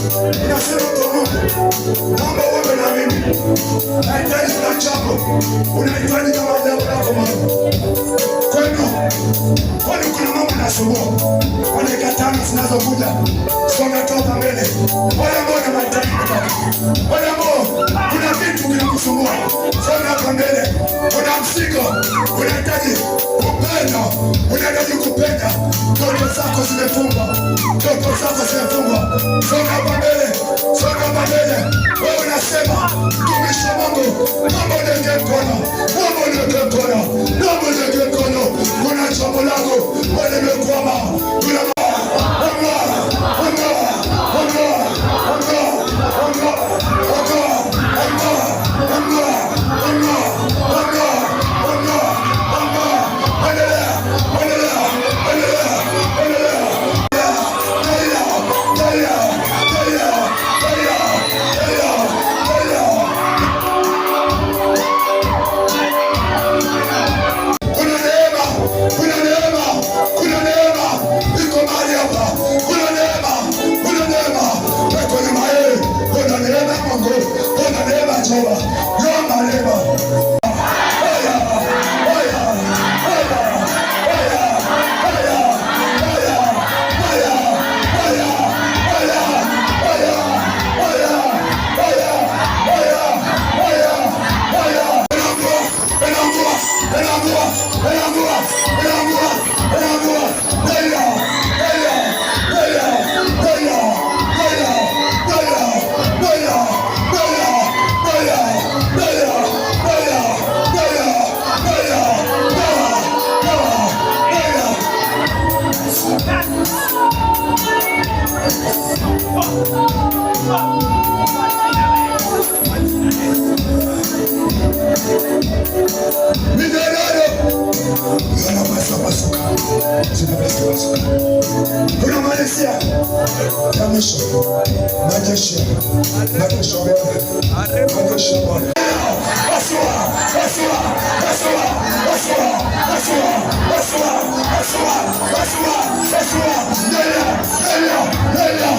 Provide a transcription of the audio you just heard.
Unasema kwa Mungu, naomba uombe na mimi. Nahitaji kuna jambo. Unahitaji kama jambo lako Mungu. Kwenu, kwani kuna mambo yanasumbua. Kwa dakika 5 zinazokuja, songa toka mbele. Wale ambao wana mahitaji kutoka. Wale ambao kuna kitu kinakusumbua, songa hapa mbele. Kuna mzigo, unahitaji kupenda, unahitaji kupenda. Ndoto zako zimefungwa, ndoto zako zimefungwa. Songa hapa mbele, songa hapa mbele. Wewe unasema mtumishi wa Mungu, naomba uniweke mkono, naomba uniweke mkono, naomba uniweke mkono. Kuna jambo langu limekwama, kuna ondoa, ondoa, ondoa, ondoa, ondoa, ondoa, ondoa, ondoa, ondoa, ondoa, ondoa, ondoa. Endelea, endelea, endelea, endelea. Endelea, endelea, endelea, endelea, endelea. Kuna neema, kuna neema, kuna neema iko mahali hapa. Kuna neema, kuna neema iko nyuma hii. Kuna neema ya Mungu, kuna neema ya Jehova. Yomba neema. Oya, oya, oya, oya, oya, oya, oya, oya, oya, oya, oya, oya, oya, oya, oya. Inaangua, inaangua, inaangua, inaangua, inaangua, inaangua. Oya, oya, oya, oya, oya, oya, oya, oya, oya, oya, oya, oya, oya, toa, toa, oya. Minyororo yanapaswa pasuka, zinapaswa pasuka. Tunamalizia ya mwisho, majeshi, majeshi ya Bwana, majeshi ya Bwana. Pasua, pasua, pasua, pasua, pasua, pasua, pasua, pasua, pasua. Nenda, nenda, nenda.